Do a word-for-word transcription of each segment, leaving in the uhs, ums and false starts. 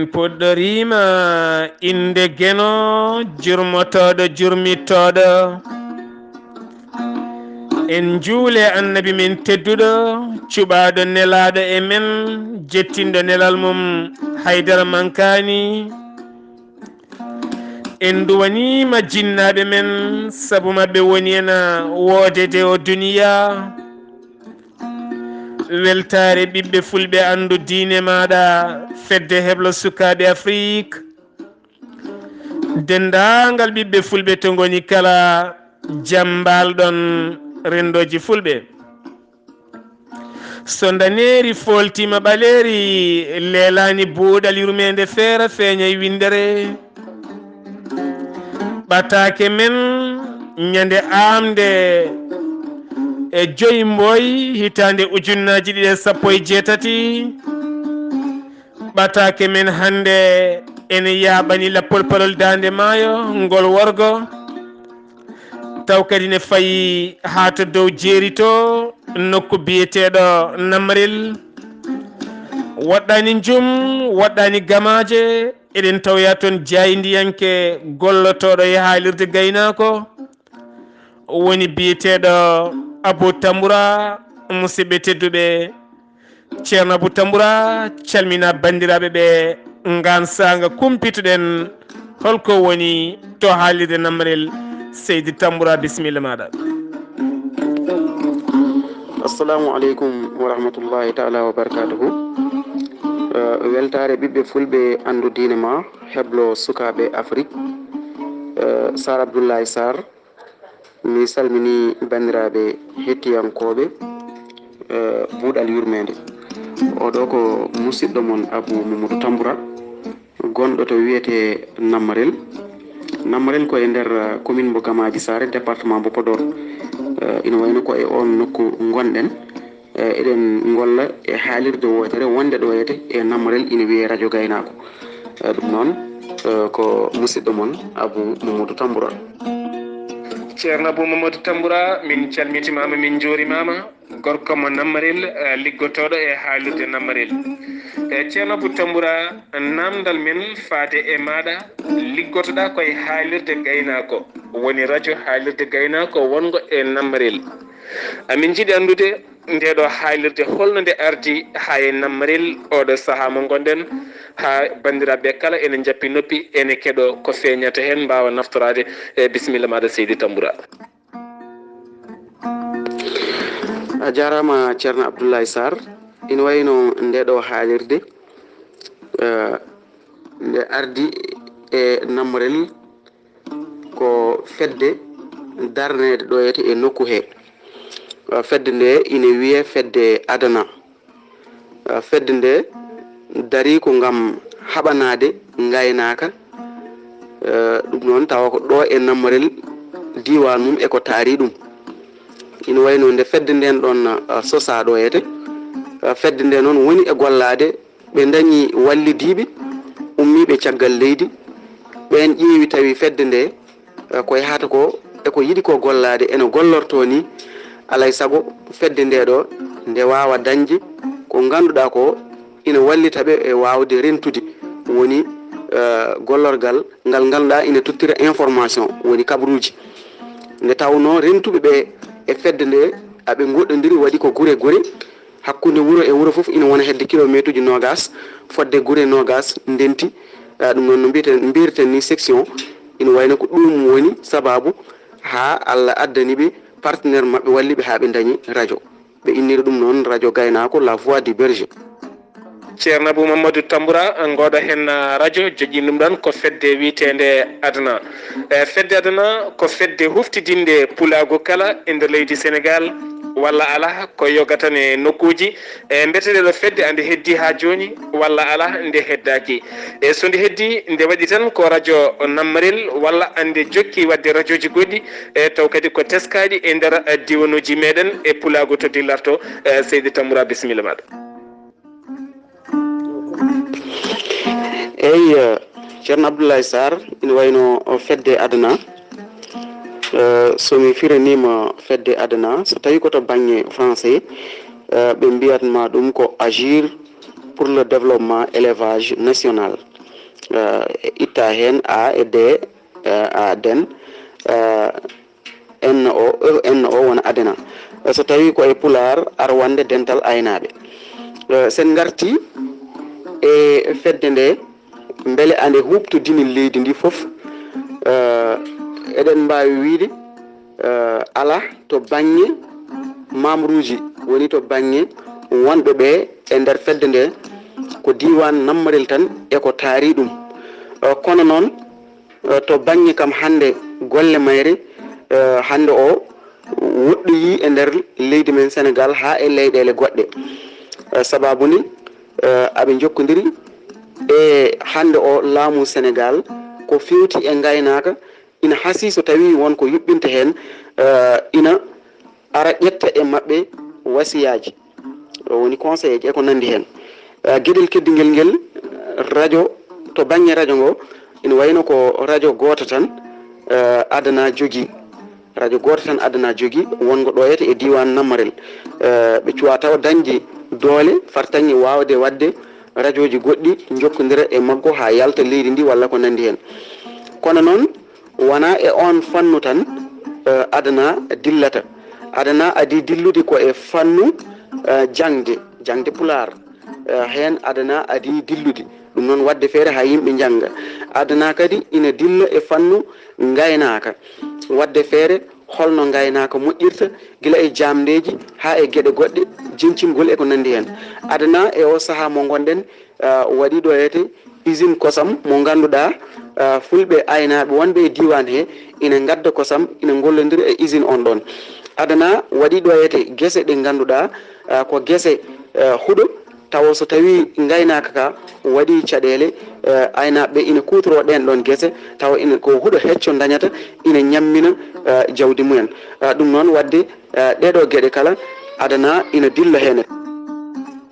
Puɗɗoriima innde Geno, jurmotooɗo, jurmittooɗo. En njuule Annabi men tedduɗo, cuɓaaɗo nelaaɗo e men, jettinɗo nelal mum haydara mankaani. En nduwaniima jinnaaɓe men, sabu maɓɓe woni en woodede o duniya. Weltaare ɓiɓɓe fulɓe, anndu diine maaɗa, fedde heblo sukaaɓe Afrik. Denndaangal ɓiɓɓe fulɓe to ngoni kala, jam mbaalɗon renndooji fulɓe. So ndaneeri fooltiima ɓaleeri, leelaani buuɗal yurmeende feera feeña e winndere. Ɓataake men ñande aamnde e joyi mbooy hitaande ujunnaaji ɗiɗi e sappo e jeetati. Ɓataake men hannde ene yaaɓani lappol palol daande maayo ngol worgo, taw kadi ne fayi haa to dow jeeri to, nokku biyeteeɗo Namrel. Woɗɗaani njum, woɗɗaani gamaaje, eɗen tawya toon jaayndiyanke gollotooɗo e haalirde gaynaako, woni biyeteeɗo Abou Tamboura. Musidɓe tedduɓe, Ceerno Abou Tamboura calmina banndiraaɓe ɓe ngaan saanga kumpituɗen holko woni to haalirde Namrel. Seydi Tamboura, bisimilla maaɗa. Assalamu aleykum wa rahmatullahi taala wa barakatuhu. Eh, weltaare ɓiɓɓe fulɓe, anndu diine ma, heblo sukaaɓe Afrik. Eh, Sar Abdoulaye Sar, mi salmini banndiraaɓe hettiyankooɓe, eh, buuɗal yurmeende. Oɗo ko musiɗɗo mon Abou Mamadou Tamboura, gonɗo to wiyetee Nammarel. Nammarel ko e nder, eh, commune mbo Gamaaji Saare, département mbo Podor. Eh, ina wayno ko e oon nokku ngonɗen. Eh, eɗen ngolla e haalirde wootere wonde ɗo wiyetee e Nammarel, ina wiyee Radio Gaynaako. Eh, ɗum noon, eh, ko musiɗɗo mon Abou Mamadou Tamboura. Ceerno Abou Mamadou Tamboura, min calmitimaama, min njuurimaama. Gorko mo Nammarel, eh, liggotooɗo e haalirde Nammarel. Eh, Ceerno Abou Tamboura, naamndal men faade e maaɗa, liggotoɗaa ko e haalirde gaynaako, woni radio haalirde gaynaako wonngo e Nammarel. Amin njiɗi anndude ndeeɗo haalirde holno nde ardi haa e Nammarel, oɗo sahaa mo ngonɗen, haa banndiraaɓe kala ene njappi noppi, ene keɗoo ko feeñata heen, mbaawa naftoraade. E bisimilla maaɗa, Seydi Tamboura. A jaaraama, Ceerno Abdoulaye Sarr. Ina wayno ndeeɗo haalirde, eh, nde ardi e Nammarel ko fedde darneede ɗo wiyetee e nokku he. Eh, fedde nde ina wiyee fedde Adana. Eh, fedde nde darii ko ngam haɓanaade ngaynaaka. Eh, ɗum noon tawa ko ɗo e Nammarel diiwaan mum e ko taari ɗum. Ina wayno nde fedde nden ɗon, eh, sosaa ɗo wiyetee. Eh, fedde nde noon woni e gollaade, ɓe ndañi wallidiiɓe ummiiɓe caggal leydi. Ɓeen ƴeewi tawi fedde nde, eh, ko yahata ko e ko yiɗi ko gollaade ene gollortoo ni, alay sago fedde nde ɗo nde waawa dañde ko ngannduɗaa ko ina wallita ɓe e waawde rentude, woni, eh, gollorgal ngal ngannduɗaa ina tottira information, woni kabaruuji. Nde tawnoo rentuɓe ɓe e fedde nde aɓe ngoɗɗondiri, waɗi ko gure gure, hakkunde wuro e wuro fof ina wona hedde kilomeetuuji noogaas, fodde gure noogaas ndenti. Ah, ɗum noon no mbiyeten, mbiyirten ni section, ina wayno ko ɗum woni sabaabu haa Allah addani ɓe partenaire maɓɓe, walli ɓe haa ɓe ndañi radio. Ɓe inniri ɗum noon Radio Gaynaako, La Voix du Berger. Ceerno Abou Mamadou Tamboura, ngooɗo heen, ah, radio joƴƴini ɗum ɗoon ko fedde wiyeteende Adana. E fedde Adana ko fedde huftidinde pulaagu kala e nder leydi Senegaal, walla alaa ko yogata ne nokkuuji. E mbete nde ɗo fedde ande heddii haa jooni, walla alaa nde heddaaki? E so nde heddii, nde waɗi tan ko radio Nammarel, walla ande jokki waɗde radiooji goɗɗi, e taw kadi ko teskaaɗi e nder, eh, diiwanuuji meɗen e pulaagu to dillarto, eh, Seydi Tamboura, bisimilla maaɗa. Eyi, eh, Ceerno Abdoulaye Sarr, ina wayno o fedde Adana. Eh, so mi firaniima fedde Adana, so tawi ko to baŋŋe français, eh, ɓe mbiyat ma ɗum ko Agir pour le développement élevage national. eh, itta heen A e D, eh, A D N, eh, N O, eh, N O wona adena. Eh, so tawii ko e Pulaar, ar wonde dental aynaaɓe. Eh, so en ngartii e fedde nde, mbele ande huuɓtodini leydi ndi fof, eh, eɗen mbaawi wiyde, eh, alaa to bannge membre uji, woni to bannge wonɓe ɓe e nder fedde nde, ko diiwaan Nammarel tan e ko taari ɗum. Eh, kono noon, eh, to bannge kam hannde golle mayre, eh, hannde o woɗɗoyii e nder leydi men Senegaal haa e leyɗeele goɗɗe. Eh, sabaabu ni, eh, aɓe njokkondiri e hannde o laamu Senegaal ko feewti e ngaynaaka, ina hasii so tawii won ko yuɓɓinta heen, eh, ina ara ƴetta e maɓɓe wasiyaaji, o woni conseil ji e ko nanndi heen. Eh, geɗel keddingel ngel, eh, radio, to bannge radio ngo, ina wayno ko radio gooto tan, eh, adana jogii. Radio gooto tan adana jogii, wonngo ɗo ete e diiwaan Nammarel. Eh, ɓe cuwaa tawa dañde doole fartaŋŋe waawde waɗde rajooji goɗɗi njokkondira e maggo haa yalta leydi ndi walla ko nanndi heen. Kono noon, wonaa e oon fannu tan, eh, adana dillata. Adana adii dillude ko e fannu, eh, jaŋde, jaŋde Pulaar. Eh, heen adana adii dillude. Ɗum noon, waɗde feere haa yimɓe njannga. Adana kadi ina dilla e fannu ngaynaaka. Waɗde feere holno ngaynaaka moƴƴirta, gila e jaamndeeji haa e geɗe goɗɗe, jeñcingol e ko nanndi heen. Adana e o sahaa mo ngonɗen, ah, waɗi ɗo ete usine kosam mo ngannduɗaa, ah, fulɓe aynaaɓe wonɓe e diiwaan he ina ngadda kosam, ina ngollondira e usine on ɗon. Adana waɗi ɗo ete gese ɗe ngannduɗaa, ah, ko gese, ah, huɗo, tawa so tawii ngaynaaka ka waɗi caɗeele, ah, aynaaɓe ɓe ina kuutoroo ɗeen ɗoon gese, tawa ina ko huɗo hecco ndañata, ina ñammina, ah, jawdi mumen. Ah, ɗum noon waɗde, eh, ɗeeɗoo geɗe kala adana ina dilla heen.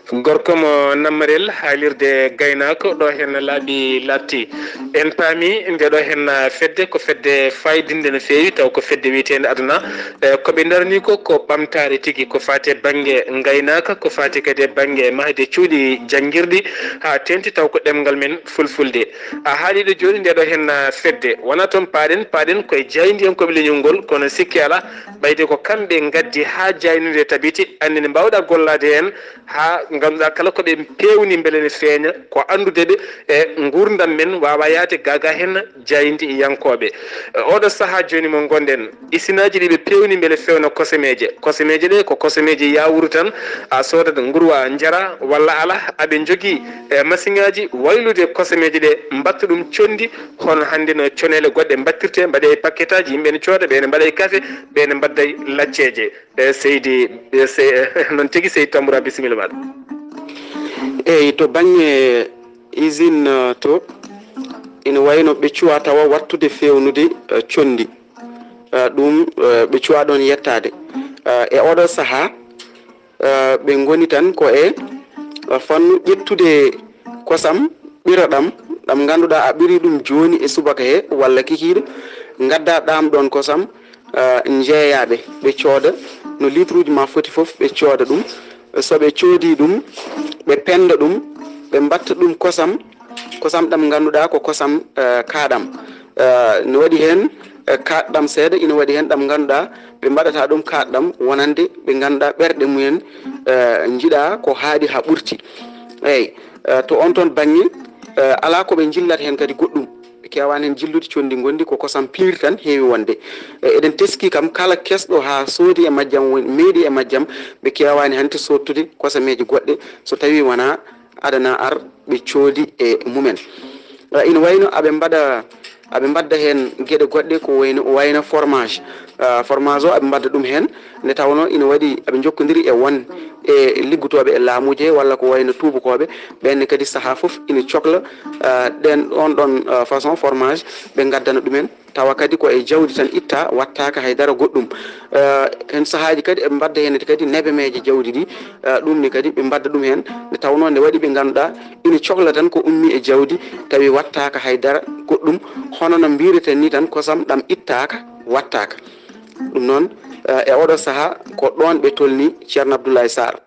Gorko mo Nammarel, haalirde gaynaako ɗo heen laaɓi laaɓti. En paami nde ɗo heen fedde ko fedde faayidinnde no feewi, taw ko fedde wiyeteende adana. Eh, ko ɓe ndarani ko, ko ɓamtaare tigi, ko faati e bannge ngaynaaka, ko faati kadi e bannge mahde cuuɗi janngirɗi, haa teeŋti taw ko ɗemngal men fulfulde. A haalii ɗo jooni nde ɗo heen fedde. Wonaa toon paaɗen, paaɗen koye jaayndiyankooɓe leñol ngol, kono sikke alaa, ɓayde ko kamɓe ngaddi haa jaaynde nde tabiti, anndi nde mbaawɗaa gollaade heen, haa ngannduɗaa kala ko ɓe peewni mbele ne feeña, ko anndude ɓe e nguurndam men, waawa yahde gaa gaa heen jaayndiyankooɓe. E ooɗoo sahaa jooni mo ngonɗen, isinaaji ɗi ɓe peewni mbele feewna kosameeje. Kosameeje ɗe ko kosameeje yaawuru tan, a soodat ngurwa njara walla alaa, aɓe njogii, e, masiŋaaji waylude kosameeje ɗe, mbaɗta ɗum conndi, hono hannde no coneele goɗɗe mbaɗtirtee, mbaɗee e pakketaaji, yimɓe ne cooda, ɓe ne mbaɗa e kafe, ɓe ne mbadda e lacceeje. E, seydi, e, sey-, noon tigi, seydi Tamboura, bisimilla maaɗa. Eyi, to bannge usine, eh, to, ina wayno ɓe cuwa tawa wattude feewnude, eh, conndi. Eh, ɗum, eh, ɓe cuwa ɗoon yettaade. Eh, e oɗo sahaa, eh, ɓe ngoni tan ko e, eh, fannu ƴettude kosam ɓiro ɗam, ɗam ngannduɗaa a ɓiri ɗum jooni e subaka he walla kikiiɗe, ngadda ɗam ɗoon kosam, eh, njeeyaaɓe, ɓe cooda no litre uji ma foti fof, ɓe cooda ɗum. So ɓe coodi ɗum, ɓe pennda ɗum, ɓe mbatta ɗum kosam, kosam ɗam ngannduɗaa ko kosam, eh, kaaɗam. Eh, no waɗi heen, eh, kaaɗɗam seeɗa, ina waɗi heen ɗam ngannduɗaa ɓe mbaɗata ɗum kaaɗɗam wonande ɓe ngannduɗaa ɓerɗe mumen, eh, njiɗa ko haaɗi haa ɓurti. Eey, eh, to oon toon baŋŋe, eh, alaa ko ɓe njillata heen kadi goɗɗum. Ɓe keewaani heen jillude conndi ngonndi, ko kosam piir tan heewi wonde. Eh, eɗen teskii kam kala kesɗo haa soodi e majjam, woni meeɗi e majjam, ɓe keewaani hannde soodtude kosameeje goɗɗe so tawii wonaa adana ar ɓe coodi e mumen. Eh, ina wayno aɓe mbaɗa, aɓe mbadda heen geɗe goɗɗe ko wayno, wayno formage. Ah, formage o aɓe mbadda ɗum heen nde tawnoo ina waɗi aɓe njokkondiri e won e liggotooɓe e laamuuji he walla ko wayno tuubakooɓe, ɓeen ne kadi sahaa fof ina cokla, ah, ɗeen, on ɗoon, ah, façon formage ɓe ngaddana ɗumen. Tawa kadi ko e jawdi tan itta, wattaaka hay dara goɗɗum. Eh, heen sahaaji kadi eɓe mbadda heen kadi nebemeeje jawdi ɗi, eh, ɗum ne kadi ɓe mbadda ɗum heen, nde tawnoo nde waɗi ɓe ngannduɗaa ina cokla tan ko ummii e jawdi, tawi wattaaka hay dara goɗɗum, hono no mbiyireten ni tan kosam ɗam ittaaka, wattaaka. Ɗum noon, eh, e oɗo sahaa ko ɗoon ɓe tolni Ceerno Abdoulaye Sarr.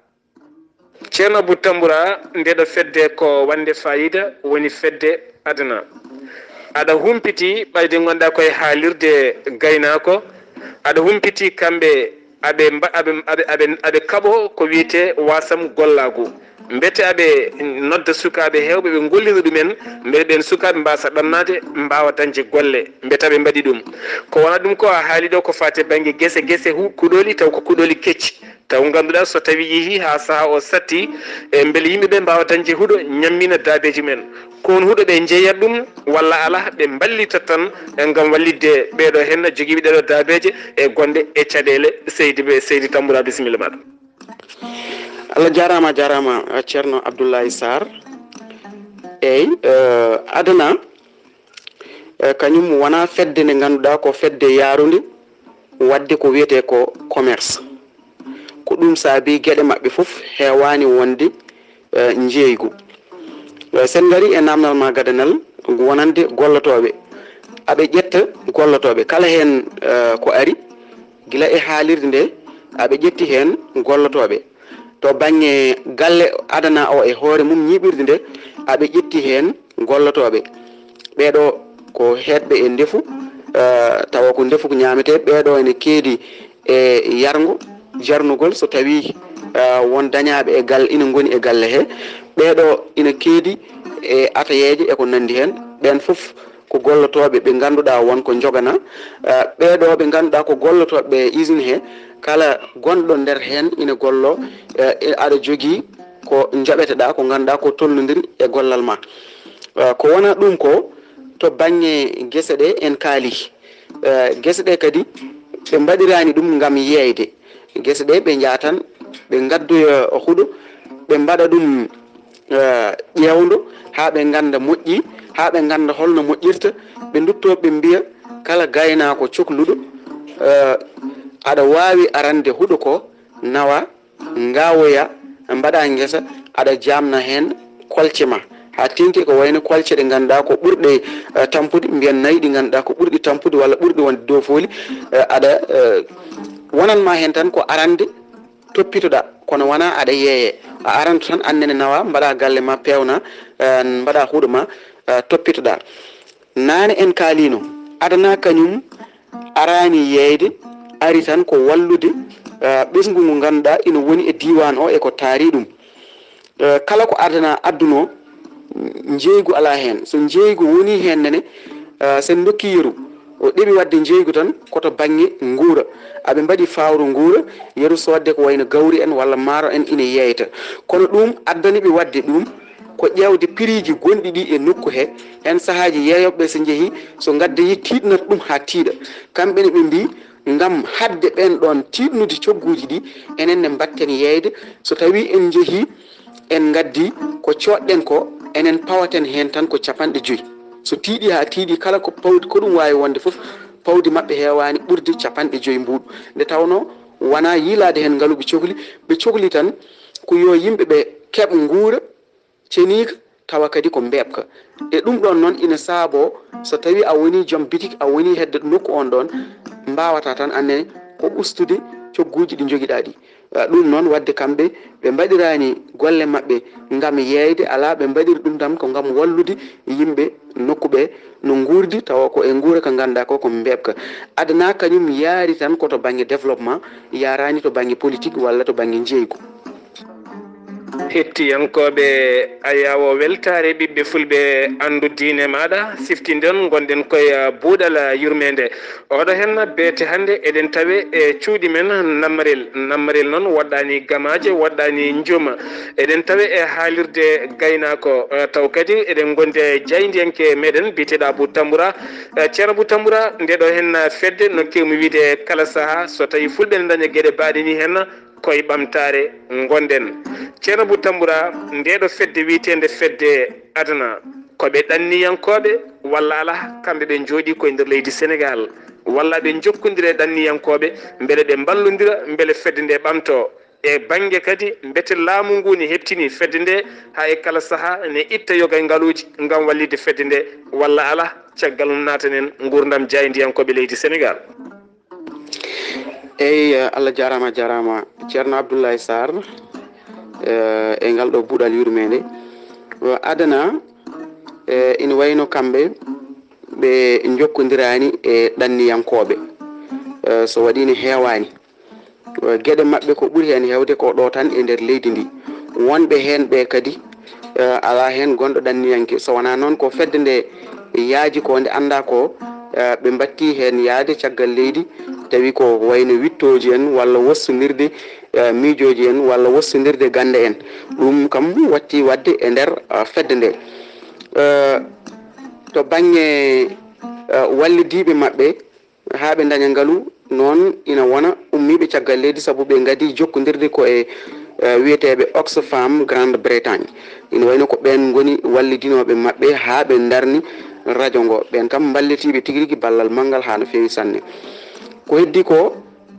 Ceerno Abou Tamboura, ndeɗo fedde ko wande fayida, woni fedde Adana, aɗa humpiti ɓayde ngonɗa koye haalirde gaynaako, aɗa humpiti kamɓe aɓe mba- aɓe aɓe aɓe aɓe kaɓo ko wiyete wasam gollagu. Mbete aɓe nodda sukaaɓe heewɓe ɓe gollina ɗumen, mbele ɓen sukaaɓe mbasa ɗannaade, mbawa dañde golle, mbete aɓe mbaɗi ɗum. Ko wona ɗum ko a haali ɗo ko fate bannge gese gese hu- kuɗoli taw ko kuɗoli kecci. Taw ngannduɗaa so tawi yehi haa saha o satti, e mbele yimɓe ɓe mbawa dañde huɗo ñammina daabeji men? Ko on huɗo ɓe njeeyat ɗum walla ala ɓe mballita tan, e ngam wallitde ɓeeɗo hen jogiiɓe ɗeɗo daabeje e gonde e caɗeele? Seydi ɓe Seydi Tambura, bisimilla maɗa. Allah jarama, jarama, eh, Ceerno Abdoulaye Sarr. Eyyi, eh, adana, eh, kañum wona fedde nde ngannduɗaa ko fedde yaarunde, waɗde ko wiyete ko commerce. Ko ɗum saabi geɗe maɓɓe fof heewaani wonde, eh, njeeygu. Eh, sen ngari e namdal ma gadanal wonande gollotooɓe, aɓe ƴetta gollotooɓe kala heen, eh, ko ari gila e haalirde nde, aɓe ƴetti heen gollotooɓe. To bannge galle adana o e hoore mum ñiiɓirde nde, aɓe ƴetti heen gollotooɓe. Ɓeeɗo ko heedɓe e ndefu, eh, tawa ko ndefu ko ñaamete, ɓeeɗo ene keedi e yargo, jarnugol so tawi, eh, won dañaaɓe e gal- ina ngoni e galle he. Ɓeeɗo ina keedi e atayeeje e ko nanndi heen. Ɓeen fof ko gollotooɓe ɓe ngannduɗaa won ko njogana. Eh, ɓeeɗo ɓe ngannduɗaa ko gollotooɓe e usine he, kala gonɗo nder heen ina gollo, eh, aɗa jogii ko njaɓeteɗaa ko ngannduɗaa ko tolnodiri e gollal ma. Eh, ko wona ɗum ko to bannge gese ɗe en kaali. Eh, gese ɗe kadi ɓe mbaɗirani ɗum ngam yeeyde. Gese ɗe ɓe njaha tan ɓe ngaddoya huɗo, ɓe mbaɗa ɗum, eh, ƴeewndo haa ɓe ngannda moƴƴi, haa ɓe ngannda holno moƴƴirta. Ɓe ndutto ɓe mbiya kala gaynaako cokluɗo, eh, aɗa waawi arande huɗo ko nawa, ngawoya, mbaɗa ngesa, aɗa jamna heen kolce ma haa teŋti ko wayno kolce ɗe ngannduɗaa ko ɓurɗe, eh, tampude, mbiyen nayi ɗi ngannduɗaa ko ɓurɗi tampude walla ɓurɗi wonde doofooli, eh, aɗa, eh, wonanma heen tan ko arande toppitoɗa, kono wona aɗa yeeye. A aranto tan annene nawa, mbaɗa galle ma, peewna, eh, mbaɗa huɗo ma, eh, toppitoɗa. Naane en kaalino, adana kañum arani yeeyde, ari tan ko wallude, eh, ɓesngu ngu ngannduɗaa ina woni e diiwaan o e ko taari ɗum. Eh, kala ko adana adduno, njeeygu alaa heen. So njeeygu woni heen nene, eh, sen ndokki yeru, o ɗeɓi waɗde njeeygu tan koto bannge nguura. Aɓe mbaɗi fawru nguura, yeru soodde ko wayno gawri en walla maaro en ina yeeyta. Kono ɗum addani ɓe waɗde ɗum ko ƴeewde piriiji gonɗi ɗi e nokku he. Heen sahaaji yeeyooɓe so njehi, so ngaddayi tiiɗnata ɗum haa tiiɗa. Kamɓe ne ɓe mbii, ngam haɗde ɓeen ɗoon tiiɗnude cogguuji ɗi, enen ne mbaɗten yeeyde. So tawii en njehii, en ngaddi ko coodɗen ko, enen pawaten heen tan ko capanɗe joyi. So tiiɗi haa tiiɗi, kala ko pawdi, ko ɗum waawi wonde fof, pawdi maɓɓe heewaani ɓurde capanɗe joyi mbuuɗu. Nde tawnoo wonaa yiilaade heen ngalu ɓe cohli, ɓe cohli tan ko yo yimɓe ɓe keɓ nguura ceniika, tawa kadi ko mbeeɓka. E ɗum ɗoon noon ina saaboo, so tawii a wonii joom bitik, a wonii hedde nokku oon ɗoon, mbaawata tan aan ne ko ustude cogguuji ɗi njogiɗaa ɗi. Eh, ɗum noon waɗde kamɓe ɓe mbaɗiraani golle maɓɓe ngam yeeyde, alaa, ɓe mbaɗiri ɗum tan ko ngam wallude yimɓe nokku ɓe no nguurdi, tawa ko e nguura ka ngannduɗaa ko ko mbeeɓka. Adana kañum yaari tan ko to bannge développement, yaaraani to bannge politique walla to bannge njeeygu. Hettiyankooɓe Ayaawo Weltaare, ɓiɓɓe Fulɓe, anndu diine maaɗa, siftinden, ngonɗen koye buuɗal yurmeende. Oɗo heen beete hannde eɗen tawe e cuuɗi men Nammarel. Nammarel noon waɗɗaani gamaaje, waɗɗaani njuuma. Eɗen tawe e haalirde gaynaako, eh, taw kadi eɗen ngondi e jaayndiyanke meɗen biyeteeɗo Abou Tamboura. Eh, Ceerno Abou Tamboura, nde ɗo heen fedde no keewmi wiide kala sahaa, so tawii Fulɓe ne ndaña geɗe baaɗe ni heen, koye ɓamtaare ngonɗen. Ceerno Abou Tamboura, nde ɗo fedde wiyeteende fedde adana, ko ɓe ɗanniyankooɓe walla alaa, kamɓe ɓe njooɗii koye nder leydi Senegaal, walla ɓe njokkondira e ɗanniyankooɓe, mbele ɓe mballondira, mbele fedde nde ɓamtoo? E bannge kadi, mbete laamu ngu ne heɓtini fedde nde, haa e kala sahaa ne itta yogay ngaluuji ngam wallitde fedde nde, walla alaa, caggal mum naatanen nguurndam jaayndiyankooɓe leydi Senegaal? Eyi, eh, Allah jaaraama, jaaraama, Ceerno Abdoulaye Sarr, eh, e ngal ɗo buuɗal yurmeende. Wa adana, Eh, ina wayno kamɓe ɓe njokkondiraani e ɗanniyankooɓe. Eh, so waɗii ne heewaani. Eh, geɗe maɓɓe ko ɓuri heen heewde ko ɗo tan e nder leydi ndi. Wonɓe heen ɓe kadi, eh, alaa heen gonɗo ɗanniyanke. So wonaa noon ko fedde nde yaaji ko nde anndaa ko, eh, ɓe mbattii heen yahde caggal leydi, tawi ko wayno wittooji en walla wostondirde, eh, miijooji en walla wostondirde gannde en. Ɗum kam watti waɗde e nder, eh, fedde nde. Eh, to bannge, eh, wallidiiɓe maɓɓe, haa ɓe ndaña ngalu, noon ina wona ummiiɓe caggal leydi, sabu ɓe ngadii jokkondirde ko e, eh, wiyeteeɓe Oxfam Grande Bretagne. Ina wayno ko ɓeen ngoni wallidinooɓe maɓɓe haa ɓe ndarni rajo ngo. Ɓeen kam mballitiiɓe tigi rigi ballal manngal haa no feewi sanne. Ko heddii ko,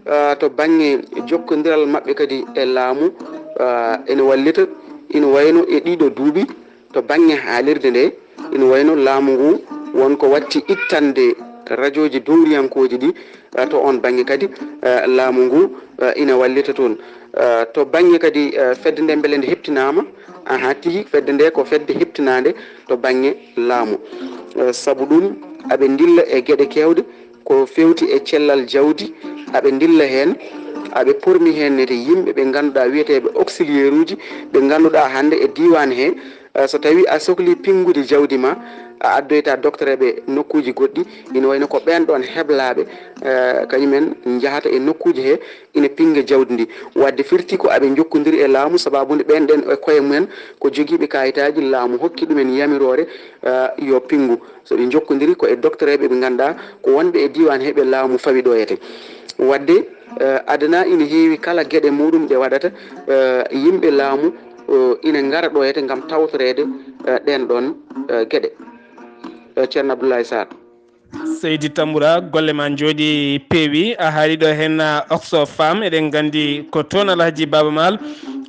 eh, to bannge jokkondiral maɓɓe kadi e laamu, eh, ene wallita, ina wayno e ɗiiɗo duuɓi, to bannge haalirde nde, ina wayno laamu ngu won ko watti ittande rajooji dowriyankooji ɗi, eh, to oon bannge kadi, eh, laamu ngu, eh, ina wallita toon. Eh, to bannge kadi, eh, fedde nde mbele nde heptinaama? Ahaa, tigi, fedde nde ko fedde heptinaande to bannge laamu. Eh, sabu ɗum, aɓe ndilla e geɗe keewɗe, ko feewti e cellal jawdi, aɓe ndilla heen, aɓe pormi heen ne yimɓe ɓe ngannduɗaa wiyeteeɓe auxiliaire uji, ɓe ngannduɗaa hannde e diiwaan he, eh, so tawii a sohlii pinngude jawdi ma, a addoyta doctoreeɓe nokkuuji goɗɗi, ina wayno ko ɓeen ɗoon heblaaɓe, eh, kañumen njahata e nokkuuji he, ina pinnga jawdi ndi. Waɗde firti ko aɓe njokkondiri e laamu, sabaabu nde ɓeen ɗeen e koye mumen ko jogiiɓe kaayitaaji, laamu hokki ɗumen yamiroore, eh, yo pinngu. So ɓe njokkondiri ko e doktoreeɓe ɓe ngannduɗaa ko wonɓe e diiwaan he ɓe laamu fawi ɗoyete. Waɗde, eh, aduna ina heewi kala geɗe muɗum ɗe waɗata, eh, yimɓe laamu, eh, ina ngara ɗoyete ngam tawtoreede, eh, ɗeen ɗoon, eh, geɗe. Eh, Ceerno Abdoulaye Sarr. Seydi Tamboura, golle ma njooɗi peewi. A haali ɗo heen, ah, Oxfam, eɗen nganndi ko toon Alhaji Baaba Maal,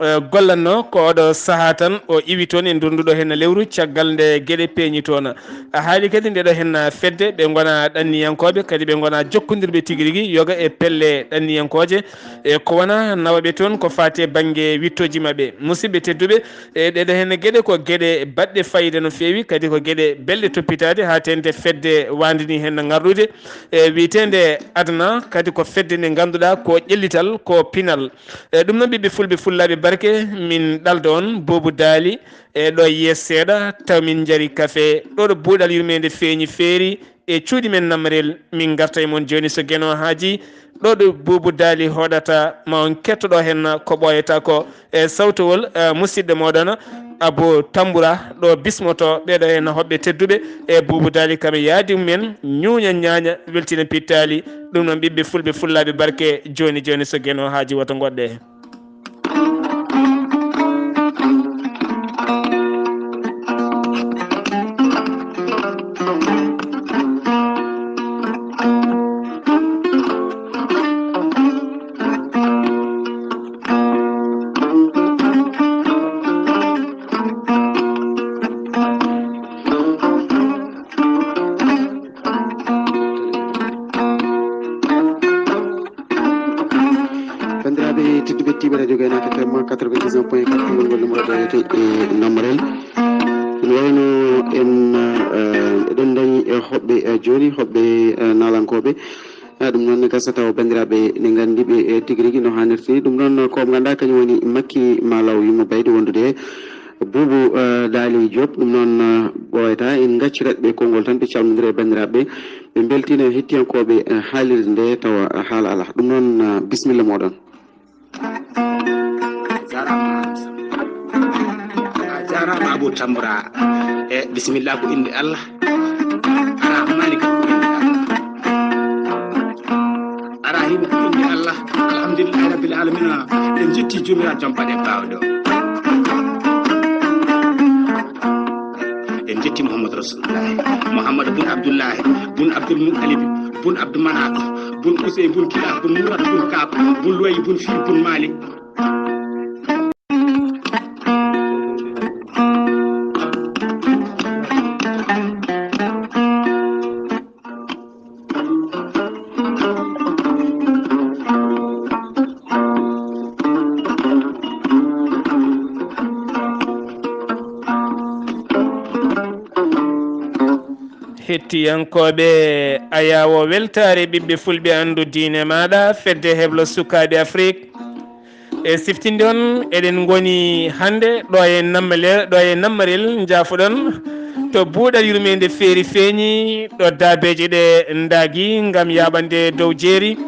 eh, gollatno. Ko oɗo sahaa tan o iwi toon e ndurnduɗo heen lewru caggal nde geɗe peeñi toon. A haali kadi nde ɗo heen, ah, fedde ɓe ngona ɗanniyankooɓe, kadi ɓe ngona jokkondirɓe tigi rigi yoga e pelle ɗanniyankooje. E ko wona nawaɓe toon ko faati e bannge wittooji maɓɓe. Musidɓe tedduɓe, e ɗeɗo heen geɗe ko geɗe baɗɗe fayida no feewi, kadi ko geɗe belɗe toppitaade haa teeŋti fedde waande ni heen no ngarɗude, e wiyeteende aduna, kadi ko fedde nde ngannduɗaa ko ƴellital, ko pinal. E ɗum noon, ɓiɓɓe fulɓe fullaaɓe barke, min ɗalda on Buubu Daali, e ɗo yeeso seeɗa taw min njari kafe, ɗo ɗo buuɗal yurmeende feeñi feeri, e cuuɗi men Nammarel, min ngarta e mon jooni so Geno haajii. Ɗo ɗo Buubu Daali hoɗata, ma on kettoɗo heen ko ɓooyata ko, e sawtowol, e, musidɗo mooɗon Abou Tamboura, ɗo bismoto ɓeɗo heen hoɓɓe tedduɓe, e Buubu Daali kam e yaadi mumen, ñuuña ñaaña, weltina pittaali. Ɗum noon, ɓiɓɓe fulɓe fullaaɓe barke, jooni jooni so Geno haajii, woto ngoɗɗe. Banndiraaɓe tedduɓe, tiiɓe radio Gaynaako F M quatre-vingt-dix-neuf point quatre, konngol ngol numéro ɗo yetee e Nammarel. Ene wayno en, eh, eɗen ndañi, eh, hoɓɓe, eh, jooni, hoɓɓe, eh, naalankooɓe. Eh, ɗum noon ne gasa taw banndiraaɓe ne nganndi ɓe, eh, tigi rigi no haanirta ni. Ɗum noon ko mo ngannduɗaa kañum woni Makki Malaw yumma baydi wondude Buubu, eh, Daali Diop. Ɗum noon, eh, ɓooyata, en ngaccirat ɓe konngol tan, ɓe calmondira e banndiraaɓe, ɓe mbeltina hettiyankooɓe, eh, haalirde nde, tawa haala alaa. Ɗum noon, eh, bisimilla mooɗon. A jaaraama, a jaaraama Abou Tamboura. E bisimilla ko innde Allah. Arahmani kam ko innde Allah. Arahimi ko innde Allah. Alhamdulillahi Rabbil Alamina. En njetti Joomiraaɗo Jom Baɗe Baawɗo. En njetti Muhammadu Rasulullahi. Muhammadu bun Abdullahi, bun Abdul Muttalib, bun Abdu Manaf, bun Usey, bun Kilab, bun Murrata, bun Kaab, bun Luway, bun Fihir, bun Malik. Hettiyankooɓe, ayaawo weltaare ɓiɓɓe fulɓe anndu diine maaɗa, fedde heblo sukaaɓe Afrik. E siftinde on, eɗen ngoni hannde ɗo e Nammalel, ɗo e Nammarel, njaafoɗon, to buuɗal yurmeende feeri feeñi, ɗo daabeeje ɗe ndaagi ngam yaaɓande dow jeeri.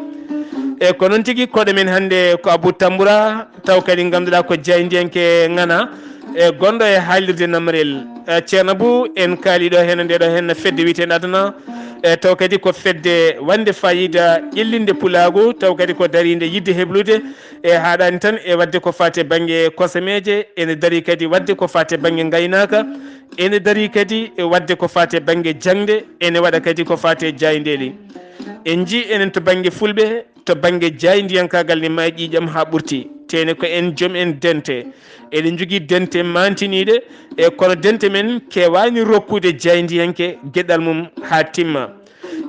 E ko noon tigi, koɗo men hannde ko Abou Tamboura, taw kadi ngannduɗaa ko jaayndiyanke ŋana, e gonɗo e haalirde Nammarel. E Ceerno Abou, en kaali ɗo heen, nde ɗo heen fedde wiyeteende Adana, e taw kadi ko fedde wande fayida ƴellinde pulaagu, taw kadi ko dariinde yiɗde heblude, e haaɗaani tan e waɗde ko faati e bannge kosameeje, ene darii kadi waɗde ko faati e bannge ngaynaaka, ene darii kadi e waɗde ko faati e bannge jaŋde, ene waɗa kadi ko faati e jaayndeeli. En njii enen to bannge fulɓe, to bannge jaayndiyankaagal ne maayi ƴiiƴam haa ɓurti. Tene ko en joom en dente. Eɗen njogii dente maantiniiɗe, e kono dente men keewaani rokkude jaayndiyanke geɗal mum haa timma.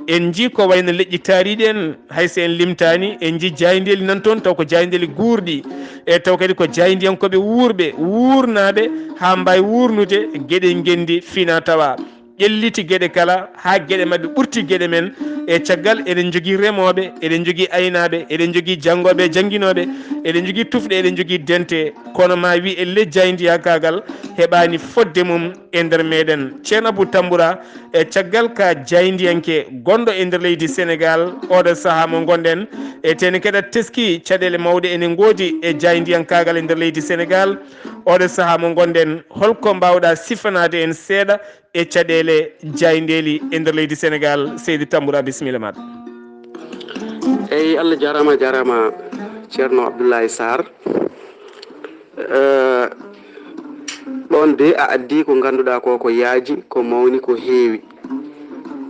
En njii ko wayno leƴƴi taariiɗi en, hay so en limtaani, en njii jaayndeeli nan toon, taw ko jaayndeeli guurɗi, e taw kadi ko jaayndiyankooɓe wuurɓe, wuurnaaɓe, haa mbaawi wuurnude geɗe ngenndi fina tawa. Ƴelliti geɗe kala, haa geɗe maɓɓe ɓurti geɗe men. E caggal, eɗen njogii remooɓe, eɗen njogii aynaaɓe, eɗen njogii janngooɓe e jannginooɓe, eɗen njogii tufɗe, eɗen njogii dente. Kono ma wi e ley jaayndiyankaagal heɓaani fodde mum e nder meɗen. Ceerno Abou Tamboura, e caggal ka jaayndiyanke gonɗo e nder leydi Senegaal, oɗo sahaa mo ngonɗen, e tene kadi teski caɗeele mawɗe ene ngoodi e jaayndiyankaagal e nder leydi Senegaal. Oɗo sahaa mo ngonɗen, holko mbaawɗa sifanaade en seeɗa e caɗeele jaayndeeli e nder leydi Senegaal? Seydi Tamboura, bisimilla maaɗa. Eyi, Allah jaaraama, a jaaraama, Ceerno Abdoulaye Sarr. Eh, ɗoon de a addi ko ngannduɗaa ko, ko yaaji, ko mawni, ko heewi.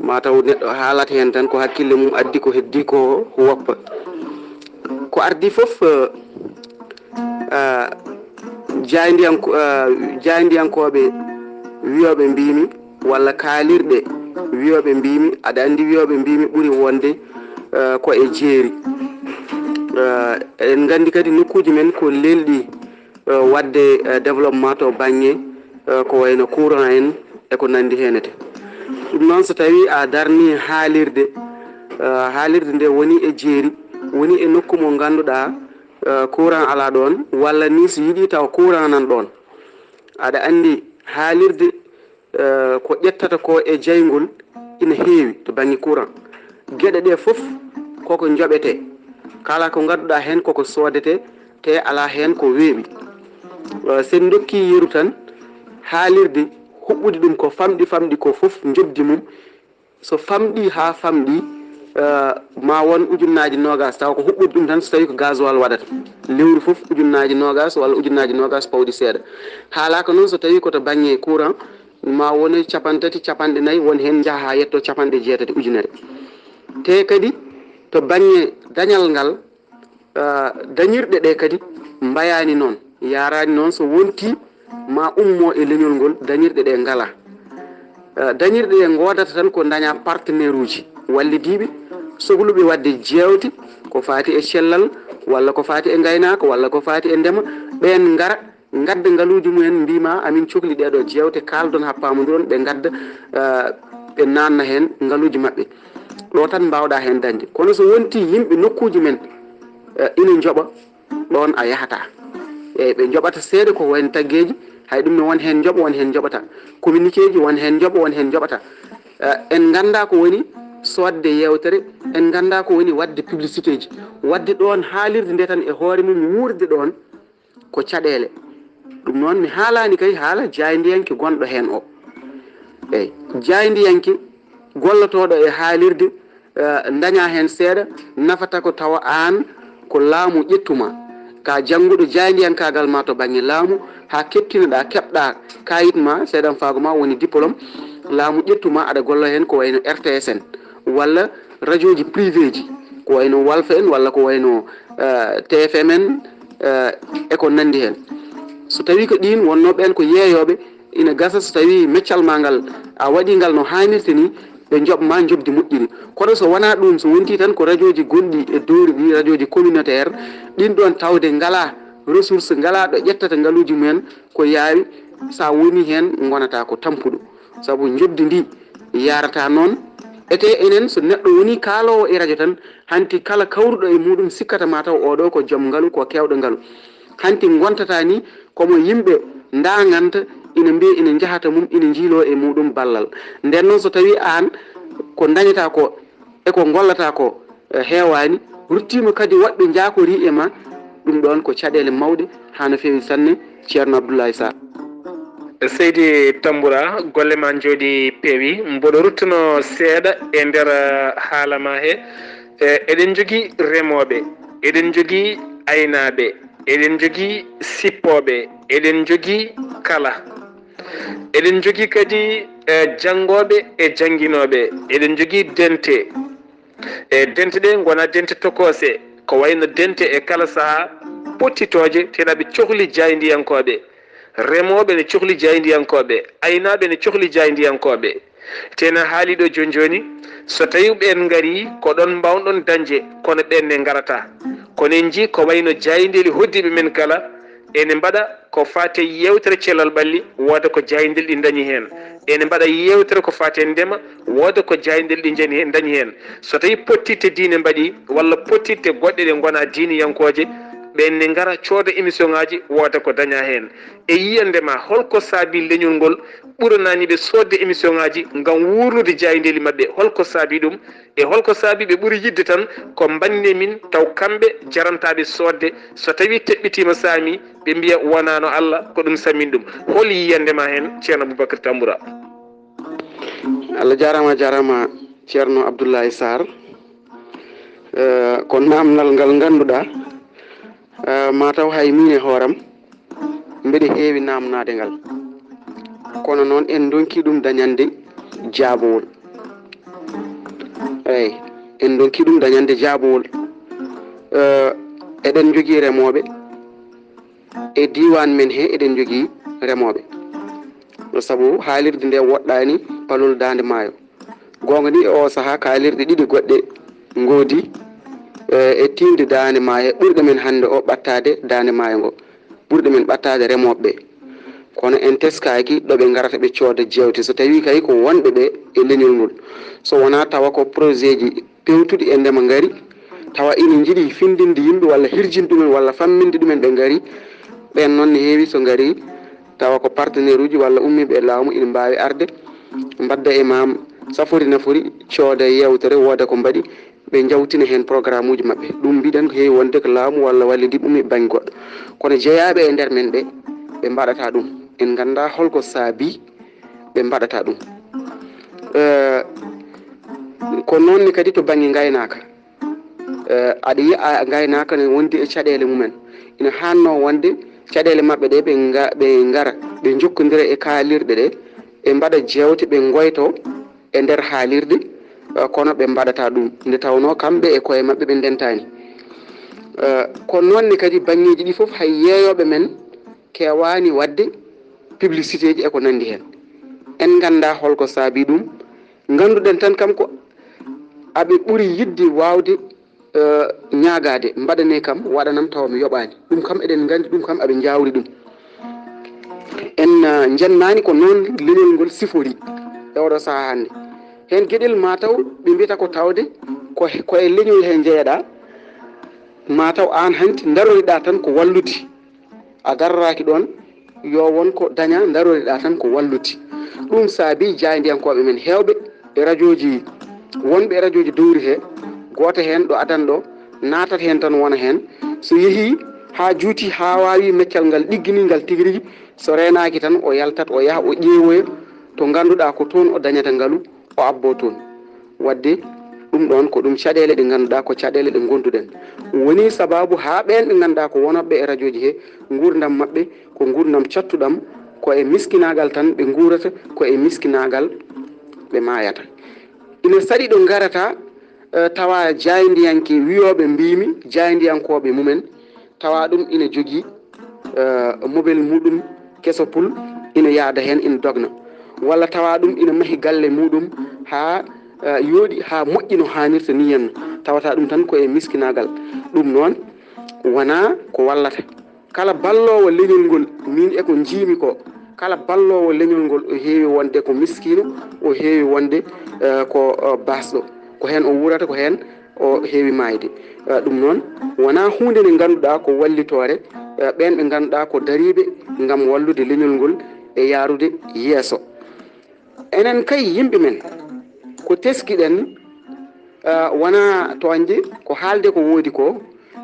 Ma taw neɗɗo haalat heen tan ko hakkille mum addi, ko heddi ko woppa. Ko ardi fof, eh, eh, jaayndiyanko-, eh, jaayndiyankooɓe wiyooɓe mbiimi, walla kaalirɗe wiyooɓe mbiimi, aɗa anndi wiyooɓe mbiimi ɓuri wonde, eh, ko e jeeri. Eh, eɗen nganndi kadi nokkuuji men ko lelɗi, eh, waɗde, eh, développement to baŋŋe, eh, ko wayno courant en e ko nanndi heen ete. Ɗum noon, so tawii a darnii haalirde, eh, haalirde nde woni e jeeri, woni e nokku mo ngannduɗaa, eh, courant alaa ɗoon, walla ni so yiɗii taw courant nan ɗoon. Aɗa anndi haalirde, eh, ko ƴettata ko e jayngol ina heewi to baŋŋe courant. Geɗe ɗe fof koko njoɓetee. Kala ko ngannduɗaa heen koko soodetee, te alaa heen ko weeɓi. Eh, sen ndokkii yeru tan, haalirde huɓɓude ɗum ko famɗi famɗi ko fof, njoɓdi mum, so famɗi haa famɗi, eh, ma won ujunnaaji noogaas, taw ko huɓɓude ɗum tan, so tawii ko gasoil waɗata. Lewru fof ujunnaaji noogaas walla ujunnaaji noogaas pawɗi seeɗa. Haalaaka noon so tawii ko to baŋŋe courant, ma wone capanɗe tati, capanɗe nayi, won heen njaha haa yetto capanɗe jeetati ujunere. Te kadi to baŋŋe dañal ngal, eh, dañirɗe ɗe kadi mbayaani noon, yaaraani noon, so wontii ma ummo e leñol ngol, dañirɗe ɗe ngalaa. Eh, dañirɗe ɗe ngoodata tan ko daña partenaire uji wallidiiɓe, sokluɓe waɗde jeewte ko faati e cellal, walla ko faati e ngaynaaka, walla ko faati e ndema, ɓeen ngara ngadda ngaluuji mumen, mbiima amin cokli ɗeeɗo jeewte, kaaldon haa paamondiron, ɓe ngadda, eh, ɓe naanna heen ngaluuji maɓɓe. Ɗo tan mbaawɗa heen dañde. Kono so wontii yimɓe nokkuuji men, eh, ina njoɓa, ɗoon a yahataa. Eeyi, ɓe njoɓata seeɗa ko wayno taggeeji, hay ɗum ne won heen njoɓa, won heen njoɓataa. Communiqueeji won heen njoɓa, won heen njoɓataa. Eh, en nganndaa ko woni soodde yeewtere, en nganndaa ko woni waɗde publicitéeji. Waɗde ɗoon haalirde nde tan e hoore mum wuurde ɗoon, ko caɗeele. Ɗum noon mi haalaani kay haala jaayndiyanke gonɗo heen o. Eeyi, jaayndiyanke gollotooɗo e haalirde, eh, daña heen seeɗa, nafata ko tawa aan ko laamu ƴettuma. Ka jannguɗo jaayndiyankaagal ma to baŋŋe laamu, haa keɓtinoɗaa, keɓɗaa kaayit ma, seeɗan faago ma woni diplôme, laamu ƴettuma aɗa golla heen ko wayno R T S en, walla rajooji privéeji, ko wayno Walf en, walla ko wayno, eh, T F M en, eh, e ko nanndi heen. So tawii ko ɗiin wonnoo ɓeen ko yeeyooɓe, ina gasa so tawii meccal ma ngal a waɗii ngal no haanirta nii, ɓe njoɓ ma njoɓdi moƴƴiri. Kono so wonaa ɗuum, so wontii tan ko rajooji gonɗi e dowri ɗi, rajooji communautaire, ɗiin ɗoon tawde ngalaa ressource, ngalaa ɗo ƴettata ngaluuji mumen, ko yaawi, so a wonii heen ngonataa ko tampuɗo. Sabu njoɓdi ndi Yarata noon. Ete enen, so neɗɗo woni kaaloowo e radio tan, hanti kala kawruɗo e muɗum sikkata ma taw oɗo ko joom ngalu, ko keewɗo ngalu. Hanti ngontata ni komo yimɓe ndaaganta, ina mbiya ina njahata mum, ina njiiloo e muɗum ballal. Nden noon, so tawi aan ko ndañata ko e ko ngollata ko, eh, heewaani, ruttiima kadi woɗɓe njaakorii e ma, ɗum ɗoon ko caɗeele mawɗe haa no feewi sanne, Ceerno Abdoulaye Sarr. Seydi Tambura, golle ma njooɗi peewi. Mboɗo ruttuno seeɗa e nder, eh, haala ma he. Eh, eɗen njogii remooɓe, eɗen njogii aynaaɓe, eɗen njogii sippooɓe, eɗen njogii kala. Eɗen njogii kadi, eh, janngooɓe e jannginooɓe, eɗen njogii dente. E dente ɗe ngona dente tokoose, ko wayno dente e kala sahaa pottitooje, tena ɓe cohli jaayndiyankooɓe. Remooɓe ne cohli jaayndiyankooɓe, aynaaɓe ne cohli jaayndiyankooɓe. Tena haali ɗo jooni jooni, so tawi ɓeen ngarii, ko ɗoon mbaawɗon dañde, kono ɓeen ne ngarataa. Kono en njii ko wayno jaayndeeli hoɗdiiɓe men kala, ene mbaɗa ko faati e yeewtere cellal ɓalli, wooda ko jaayndeeli ɗi ndañi heen. Ene mbaɗa yeewtere ko faati e ndema, wooda ko jaayndeeli ɗi njani he-, ndañi heen. So tawi pottitte diine mbaɗi, walla pottitte goɗɗe ɗe ngona diiniyankooje, ɓeen ne ngara cooda émission ŋaaji, wooda ko daña heen. E yiyannde ma, holko saabi leñol ngol ɓuranaani ɓe soodde émission ŋaaji ngam wuurnude jaayndeeli maɓɓe? Holko saabi ɗum? E holko saabi ɓe ɓuri yiɗde tan ko mbannde min, taw kamɓe jarantaaɓe soodde, so tawi teɓɓitiima saami, ɓe mbiya wonaano Allah, ko ɗum sammin ɗum? Hol yiyannde ma heen, Ceerno Aboubacry Tambura? Allah jaaraama, jaaraama, Ceerno Abdoulaye Sarr. Eh, ko naamnal ngal ngannduɗaa, eh, ma taw hay miin e hooram mbeɗe heewi naamnaade ngal. Kono noon en ndonki ɗum dañande jaabowol. Eey, en ndonki ɗum dañande jaabowol. Eh, eɗen njogii remooɓe. E diiwaan men he eɗen njogii remooɓe. Sabu haalirde nde woɗɗaani palol Daande Maayo. Goonga ni, e oo sahaa, kaalirɗe ɗiɗi goɗɗe ngoodi, eh, e tiiɗde Daande Maayo, ɓurɗe men hannde o ɓattaade Daande Maayo ngo, ɓurɗe men ɓattaade remooɓe ɓe. Kono en teskaaki ɗo ɓe ngarata ɓe cooda jeewte, so tawii kay ko wonɓe ɓe e leñol ngol. So wonaa tawa ko projet ji pewtuɗi e ndema ngari, tawa ina njiɗi findinde yimɓe walla hirjinde ɗumen walla famminde ɗumen, ɓe ngari. Ɓeen noon ne heewi, so ngari, tawa ko partenaire uji walla ummiiɓe e laamu ina mbaawi arde, mbadda e ma safori nafori, cooda yeewtere, wooda ko mbaɗi, ɓe njawtina heen programme uji maɓɓe. Ɗum mbiɗen ko heewi wonde ko laamu walla wallidi ummi bannge goɗɗo. Kono jeyaaɓe e nder men ɓe, ɓe mbaɗata ɗum. En nganndaa holko saabi ɓe mbaɗata ɗum. Eh, ko noon ne kadi to bannge ngaynaaka. Eh, aɗa yiya a ngaynaaka ne wondi e caɗeele mumen. Ina haannoo wonde caɗeele maɓɓe ɗe ɓe nga-, ɓe ngara, ɓe njokkondira e kaalirɗe ɗe, ɓe mbaɗa jeewte, ɓe ngoyto e nder haalirde, eh, kono ɓe mbaɗata ɗum. Nde tawnoo kamɓe e koye maɓɓe ɓe ndentaani. Eh, ko noon ne kadi banngeeji ɗi fof hay yeeyooɓe men keewaani waɗde publicité ji e ko nanndi heen. En nganndaa holko saabi ɗum. Ngannduɗen tan kam ko aɓe ɓuri yiɗde waawde, eh, ñaagaade, mbaɗanee kam, waɗanam tawa mi yoɓaani. Ɗum kam eɗen nganndi, ɗum kam aɓe njaawri ɗum. En, eh, njennaani ko noon leñol ngol sifori e oɗo sahaa hannde. Heen geɗel ma taw ɓe mbiyata ko tawde ko, ko e leñol he njeyaɗaa, ma taw aan hanti ndaroriɗaa tan ko wallude. A daroraki ɗoon, yo won ko daña, daroriɗaa tan ko wallude. Ɗum saabi jaayndiyankooɓe men heewɓe e rajooji, wonɓe e rajooji dowri he, gooto heen ɗo adan ɗo, naatat heen tan wona heen. So yehii haa juuti, haa waawi meccal ngal ɗigginii ngal tigi rigi, so reenaaki tan o yaltat, o yaha, o ƴeewoya to ngannduɗaa ko toon o dañata ngalu, o abboo toon. Waɗde ɗum ɗoon ko ɗum caɗeele ɗe ngannduɗaa ko caɗeele ɗe ngonduɗen. Woni sabaabu haa ɓeen ɓe ngannduɗaa ko wonooɓe e rajooji he, nguurndam maɓɓe ko nguurndam cattuɗam, ko e miskinaagal tan ɓe nguurata, ko e miskinaagal ɓe maayata. Ina saɗi ɗo ngarata, eh, tawa jaayndiyanke wiyooɓe mbiimi, jaayndiyankooɓe mumen, tawa ɗum ina jogii, eh, mobel muɗum keso pul, ina yaada heen, ina dogna. Walla tawa ɗum ina mahi galle muɗum haa, eh, yooɗi, haa moƴƴi no haanirta ni henno. Tawata ɗum tan ko e miskinaagal. Ɗum noon wonaa ko wallata. Kala balloowo leñol ngol, miin e ko njiimi ko, Kala balloowo leñol ngol, o heewi wonde ko miskiino, o heewi wonde, eh, ko, eh, baasɗo. Ko heen o wuurata, ko heen o heewi maayde. Eh, ɗum noon, wonaa huunde nde ngannduɗaa ko wallitoore, eh, ɓeen ɓe ngannduɗaa ko dariiɓe ngam wallude leñol ngol e yaarude yeeso. Enen kay, yimɓe men, ko teskiɗen, eh, wonaa tooñde, ko haalde ko woodi ko,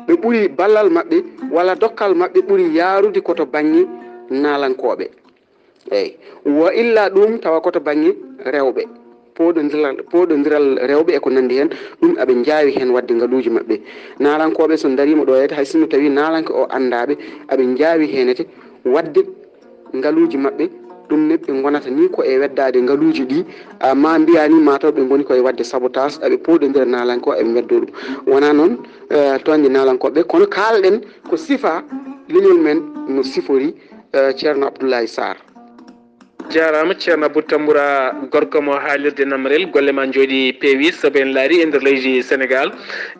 ɓe ɓuri ballal maɓɓe, walla dokkal maɓɓe ɓuri yaarude ko to baŋŋe naalankooɓe. Eey, wa illa ɗum tawa ko to baŋŋe rewɓe, pooɗondiral, pooɗondiral rewɓe e ko nanndi heen, ɗum aɓe njaawi heen waɗde ngaluuji maɓɓe. Naalankooɓe, so ndariima ɗo yeeyde, hay sinno tawi naalanke o anndaaɓe, aɓe njaawi heen ete waɗde ngaluuji maɓɓe. Ɗum ne, ɓe ngonata ni ko e weddaade ngaluuji ɗi, a, ma mbiyaa ni mataw ɓe ngoni ko e waɗde sabotage, aɓe pooɗondira naalanke o, eɓe weddo ɗum. Wonaa noon, eh, tooñde naalankooɓe, kono kaalɗen ko sifa leñol men no sifori, eh, Ceerno Abdoulaye Sarr. Jaaraama, Ceerno Abou Tamboura, gorko mo haalirde Namrel, golle ma njooɗi peewi, sabu en laari e nder leydi Senegaal.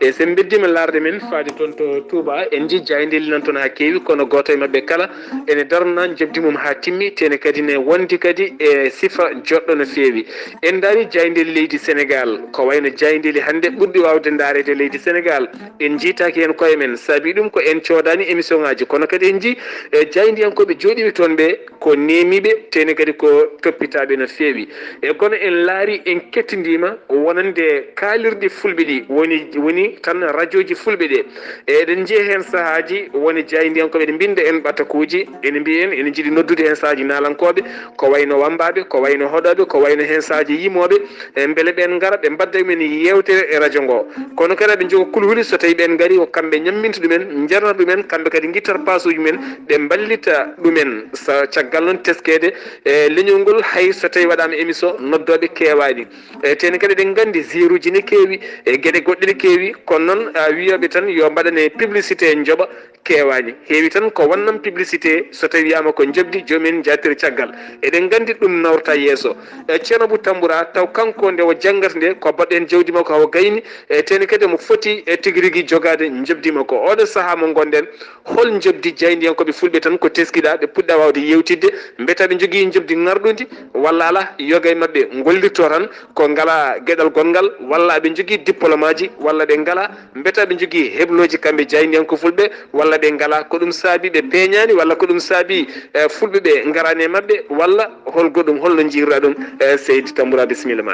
E sen mbeddima laarde men faade toon to Touba, en njii jaayndeeli nan toon haa keewi, kono gooto e maɓɓe kala ene darna njoɓdi mum haa timmi, tene kadi ne wondi kadi e sifa joɗɗo no feewi. En ndaari jaayndeeli leydi Senegaal, ko wayno jaayndeeli hannde ɓurɗi waawde ndaareede e leydi Senegaal. En njiitaaki heen koye men, saabi ɗum ko en coodaani émission ŋaaji, kono kadi en njii, e, jaayndiyankooɓe jooɗiiɓe toon ɓe, ko neemiiɓe, tene kadi ko toppitaaɓe no feewi. E kono en laari, en kettindiima wonande kaalirɗe fulɓe ɗi, woni, woni tan rajooji fulɓe ɗe. E eɗen njiya heen sahaaji woni jaayndiyankooɓe ɗe mbinnda en ɓatakuuji, ene mbiya en ene njiɗi noddude heen sahaaji naalankooɓe, ko wayno wammbaaɓe, ko wayno hoɗooɓe, ko wayno heen sahaaji yimooɓe, e mbele ɓeen ngara ɓe mbadda e men yeewtere e rajo ngo. Kono kadi aɓe njoga kulhuli, so tawi ɓeen ngari ko kamɓe ñamminta ɗumen, njarna ɗumen, kamɓe kadi ngittata paasuuji mumen, ɓe mballita ɗumen. Sa-, caggal noon teskeede e leñol ngol, hay so tawi waɗaama émission, noddooɓe keewaani. E tene kadi eɗen nganndi ziiruuji ne keewi, e geɗe goɗɗe ne keewi, kono noon, a, wiyooɓe tan yo mbaɗane publicité njoɓa, keewaani. Heewi tan ko wonnam publicité, so tawi wiyaama ko njoɓdi, joomum en njaatira caggal. Eɗen nganndi ɗum nawrata yeeso. E Ceerno Abou Tamboura, taw kanko nde o janngata nde, ko baɗɗo heen jawdi makko haa o gayni, e tene kadi omo foti e tigi rigi jogaade njoɓdi makko. Oɗo sahaa mo ngonɗen, hol njoɓdi jaayndiyankooɓe fulɓe tan ko teskiɗaa ɓe puɗɗa waawde yeewtidde, mbiyata ɓe njogii njoɓdi ŋarɗundi, walla alaa, yoga e maɓɓe ngollirto tan ko ngalaa geɗal gonngal, walla aɓe njogii diplôme aji, walla ɓe ngalaa, mbiyata ɓe njogii heblooji kamɓe jaayndiyanko fulɓe, walla ɓe ngalaa, ko ɗum saabi ɓe peeñaani, walla ko ɗum saabi, eh, fulɓe ɓe ngaraani e maɓɓe, walla hol goɗɗum, holno njiiruɗaa ɗum, eh, Seydi Tamboura, bisimilla ma.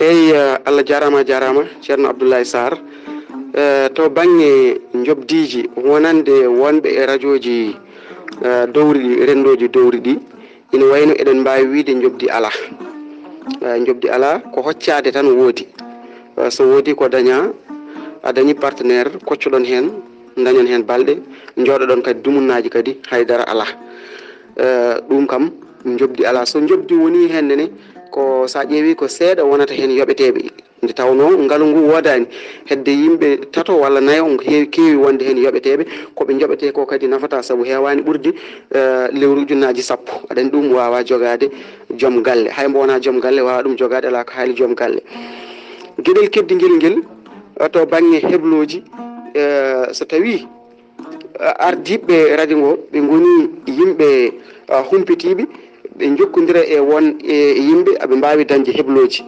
Eyi, eh, Allah jaaraama, a jaaraama, Ceerno Abdoulaye Sarr. Eh, to baŋŋe njoɓdiiji wonande wonɓe e rajooji, eh, dowri ɗi, renndooji dowri ɗi, ina wayno eɗen mbaawi wiyde njoɓdi alaa. Eh, njoɓdi alaa, ko hoccaade tan woodi. Eh, so woodi ko dañaa, a dañi partenaire, koccoɗon heen, dañon heen balɗe, njooɗoɗon kadi dumunnaaji kadi, hay dara alaa. Eh, ɗum kam, njoɓdi alaa. So njoɓdi wonii heen ne, ko so a ƴeewii ko seeɗa wonata heen yoɓeteeɓe. Nde tawnoo ngalu ngu woodaani, hedde yimɓe tato walla nayo heewi, keewi wonde heen yoɓeteeɓe, ko ɓe njoɓetee ko kadi nafataa, sabu heewaani ɓurde, eh, lewru ujunnaaji sappo. Aɗa anndi ɗum waawaa jogaade joom galle. Hay mbo wonaa joom galle, waawaa ɗum jogaade, alaa ko haali joom galle. Geɗel keddingel ngel, eh, to baŋŋe heblooji, eh, so tawii, eh, ardiiɓe radio ngo, ɓe ngoni yimɓe, eh, humpitiiɓe, ɓe njokkondira e won e yimɓe, aɓe mbaawi dañde heblooji.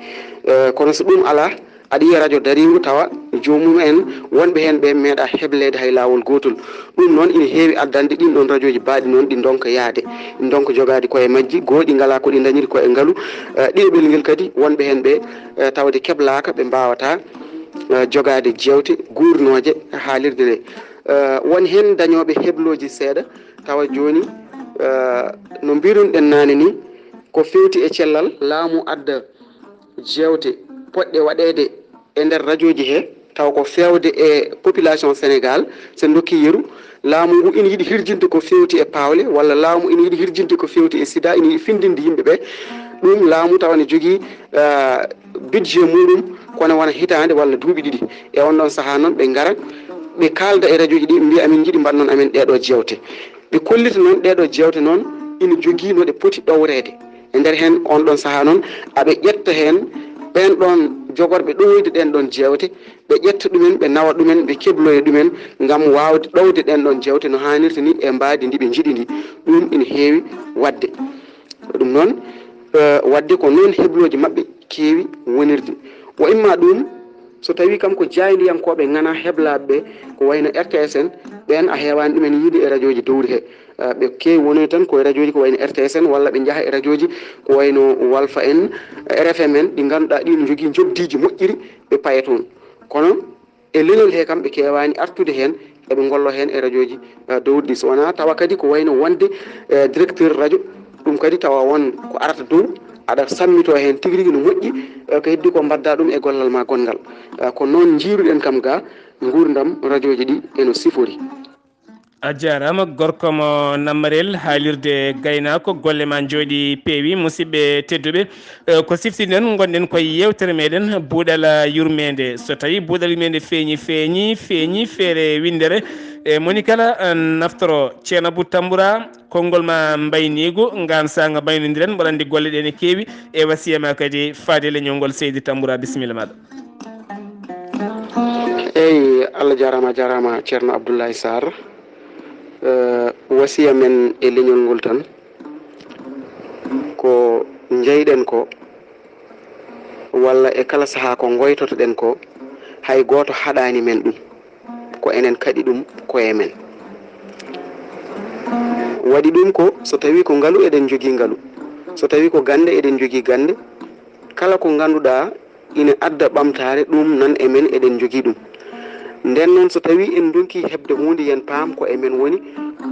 Eh, kono so ɗum alaa, aɗa yiya radio dariingo tawa joomum en wonɓe heen ɓe meeɗaa hebleede hay laawol gootol. Ɗum noon ina heewi addande ɗiin ɗoon rajooji baaɗi noon ɗi ndonka yahde, ɗi ndonka jogaade koye majji, goo ɗi ngalaa ko ɗi ndañiri ko e ngalu. Eh, ɗiɗaɓel ngel kadi wonɓe heen ɓe, eh, tawde keblaaka, ɓe mbaawataa, eh, jogaade jeewte guurnooje haalirde nde. Eh, won heen dañooɓe heblooji seeɗa, tawa jooni, eh, no mbiirunoɗen naane ni, ko feewti e cellal, laamu adda jeewte poɗɗe waɗeede e nder rajooji he, tawa ko feewde e population Sénégal, so en ndokkii yeru, laamu ngu ina yiɗi hirjinde ko feewti e paawle, walla laamu ina yiɗi hirjinde ko feewti e sida, ina yiɗi findinde yimɓe ɓe. Ɗum laamu tawa ne jogii, eh, budget muɗum, kono wona hitaande walla duuɓi ɗiɗi. E on ɗon sahaa noon, ɓe ngara, ɓe kaalda e rajooji ɗi, mbiya, "Amin njiɗi mbaɗnon amen ɗeeɗoo jeewte." Ɓe kollita noon, ɗeeɗoo jeewte noon ina jogii no ɗe poti ɗowreede. E nder heen, on ɗon sahaa noon, aɓe ƴetta heen ɓeen ɗoon jogorɓe ɗowoyde ɗen ɗon jeewte, ɓe ƴetta ɗumen, ɓe nawa ɗumen, ɓe kebloya ɗumen, ngam waawde ɗowde ɗen ɗon jeewte no haanirta ni e mbaadi ndi ɓe njiɗi ndi. Ɗum ina heewi waɗde. Ɗum noon, eh, waɗde ko noon heblooji maɓɓe keewi wonirde. Wo imma ɗum, so tawii kam ko jaayndiyankooɓe ŋanaa heblaaɓe ɓe, ko wayno R T S en, ɓeen a heewaani ɗumen yiide e rajooji dowri he. Eh, ɓe keewi wonoyde tan ko e rajooji ko wayno R T S en, walla ɓe njaha e rajooji ko wayno Walfa en, R F M en, ɗi ngannduɗaa ɗi no njogii njoɓdiiji moƴƴiri, ɓe paya toon. Kono e leñol he kam, ɓe keewaani artude heen, eɓe ngollo heen e rajooji, eh, dowri ɗi. So wonaa tawa kadi ko wayno wonde, eh, directeur rajo, ɗum kadi tawa won ko arata dow, aɗa sammitoo heen tigi rigi no moƴƴi, eh, ko heddi ko mbaɗda ɗum e gollal ma gonngal. Eh, ko noon njiiruɗen kam ga nguurndam rajooji ɗi e no sifori. A jaaraama, gorko mo Nammarel, haalirde gaynaako, golle ma njooɗi peewi. Musidɓe tedduɓe, eh, ko siftinɗen, ngonɗen koye yeewtere meɗen, buuɗal yurmeende. So tawii buuɗal yurmeende feeñi, feeñi, feeñi, feere winndere, e moni kala, eh, naftoro. Ceerno Abou Tambura, konngol ma mbayniigu, ngaan saanga mbaynondiren, mboɗo anndi golle ɗe ne keewi, e wasiya ma kadi faade leñol ngol. Seydi Tambura, bisimilla maaɗa. Eyi, Allah jaaraama, a jaaraama, Ceerno Abdoulaye Sarr. Eh, wasiya men e leñol ngol tan, ko njeyɗen ko, walla e kala sahaa ko ngoytotoɗen ko, hay gooto haɗaani men ɗum. Ko enen kaɗi ɗum koye men. Waɗi ɗum ko, so tawii ko ngalu, eɗen njogii ngalu. So tawii ko gannde, eɗen njogii gannde. Kala ko ngannduɗaa ina adda ɓamtaare, ɗum nan e men, eɗen njogii ɗum. Nden noon, so tawii en ndonkii heɓde huunde, yen paam ko e men woni.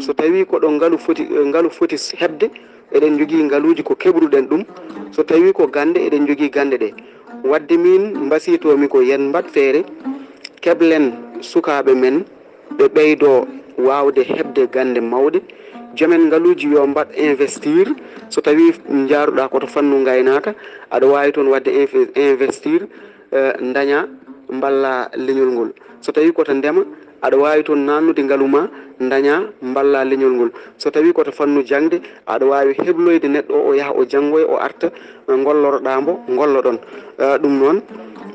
So tawii ko ɗo ngalu foti, ngalu foti heɓde, eɗen njogii ngaluuji ko keɓruɗen ɗum. So tawii ko gannde, eɗen njogii gannde ɗe. Waɗde miin mbasiytoo-mi ko yen mbaɗ feere, keɓlen sukaaɓe men, ɓe ɓeydoo waawde heɓde gannde mawɗe. Joom en ngaluuji yo mbaɗ investir. So tawii njaaruɗaa ko to fannu ngaynaaka, aɗa waawi toon waɗde inve-, investir, eh, ndañaa mballaa leñol ngol. So tawii ko to ndema, aɗa waawi toon naatnude ngalu ma, ndañaa mballaa leñol ngol. So tawii ko to fannu jaŋde, aɗa waawi hebloyde neɗɗo o, o yaha o janngoya, o arta, eh, ngolloroɗaa mbo, ngolloɗon. Eh, ɗum noon,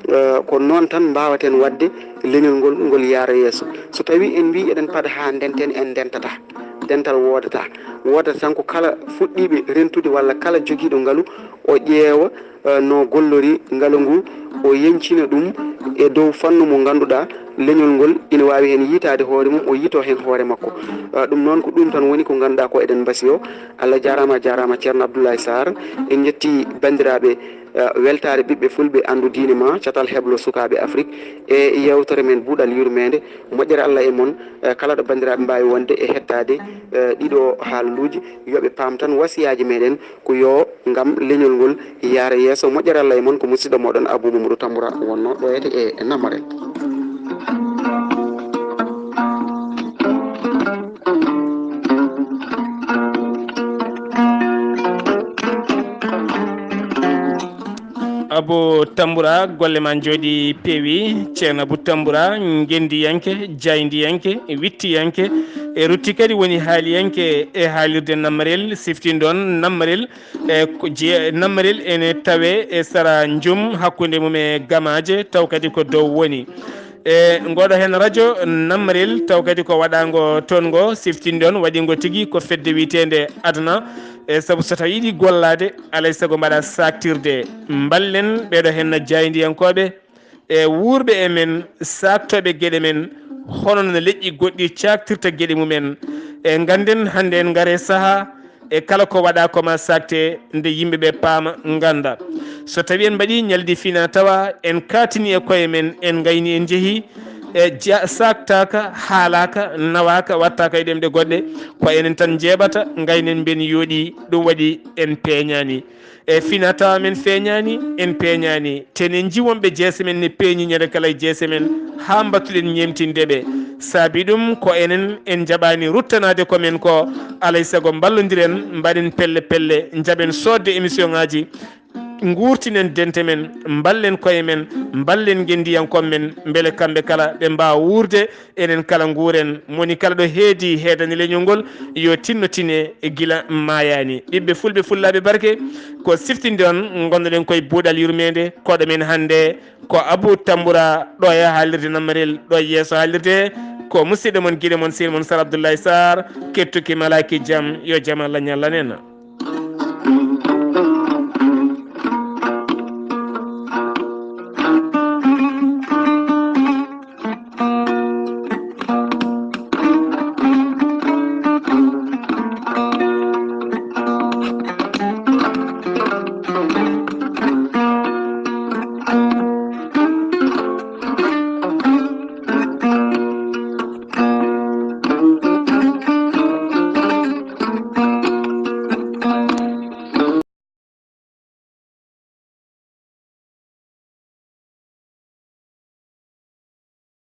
eh, ko noon tan mbaawaten waɗde leñol ngol, ngol yaara yeeso. So tawii en mbii eɗen paɗa haa ndenten, en ndentataa. Dental woodataa. Woodata tan ko kala fuɗɗiiɓe rentude walla kala jogiiɗo ngalu, o ƴeewa, eh, no gollori ngalu ngu, o yeñcina ɗum e dow fannu mo ngannduɗaa leñol ngol ina waawi heen yiytaade hoore mum, o yiytoo heen hoore makko. Eh, ɗum noon ko ɗum tan woni ko ngannduɗaa ko eɗen mbasiyoo. Allah jaaraama, a jaaraama Ceerno Abdoulaye Sarr. En njetti banndiraaɓe, eh, weltaare ɓiɓɓe fulɓe, anndu diine ma, catal heblo sukaaɓe Afrik e yeewtere men buuɗal yurmeende. Moƴƴere Allah e mon, eh, kala ɗo banndiraaɓe mbaawi wonde e hettaade, eh, ɗiɗo haaluuji, yo ɓe paam tan wasiyaaji meɗen ko yo ngam leñol ngol yaara yeeso. Moƴƴere Allah e mon, ko musidɗo moɗon Abou Mamadou Tambura wonno ɗo e, e Nammarel. Abou Tambura, golle ma njooɗi peewi. Ceerno Abou Tambura, ngenndiyanke, jaayndiyanke, wittiyanke, e rutti kadi woni haaliyanke e haalirde Nammarel, siftinɗon Nammarel, e ko je-, Nammarel ene tawe e sara njum hakkunde mum e Gamaaje, taw kadi ko dow woni. E ngoɗo heen rajo Nammarel, taw kadi ko waɗaango toon ngo, siftinɗon waɗiingo tigi ko fedde wiyeteende Adana. E sabu so tawi yiɗi gollaade, alay sago mbaɗa saaktirde. Mballen ɓeeɗo heen jaayndiyankooɓe e wuurɓe e men, saaktooɓe geɗe men, hono no leƴƴi goɗɗi caaktirta geɗe mumen. E ngannden hannde en ngare sahaa e kala ko waɗa ko ma saakte, nde yimɓe ɓe paama, ngannda. So tawi en mbaɗi ñalɗi fina tawa en kaatini e koye men, en ngayni, en njehi, e ja-, saaktaaka, haalaaka, nawaaka, wattaaka e ɗemɗe goɗɗe, ko enen tan njeeɓata, ngaynen mbiyen yooɗi, ɗum waɗi en peeñaani. E fina tawa men feeñaani, en peeñaani. Tenen jiwonɓe jeese men ne peeñi ñande kala e jeese men, haa mbattuɗen ñeemtinde ɓe. Saabi ɗum ko enen en njaɓaani ruttanaade ko men ko, alay sago mballondiren, mbaɗen pelle pelle, njaɓen soodde émission ŋaaji. nguurtinen dente men, mballen koye men, mballen ngenndiyankooɓe men, mbele kamɓe kala ɓe mbaawa wuurde, enen kala nguuren. Moni kala ɗo heedi, heedani leñol ngol, yo tinno tine gila maayaani. Ɓiɓɓe fulɓe, fullaaɓe barke, ko siftinde on, ngonnoɗen koye buuɗal yurmeende, koɗo men hannde ko Abou Tambura, ɗo e haalirde Nammarel, ɗo e yeeso haalirde, ko musidɗo mon, giɗo mon, sehil mon Sar Abdoulaye Sarr, kettuki malaaki jam, yo jam Allah ñallan en.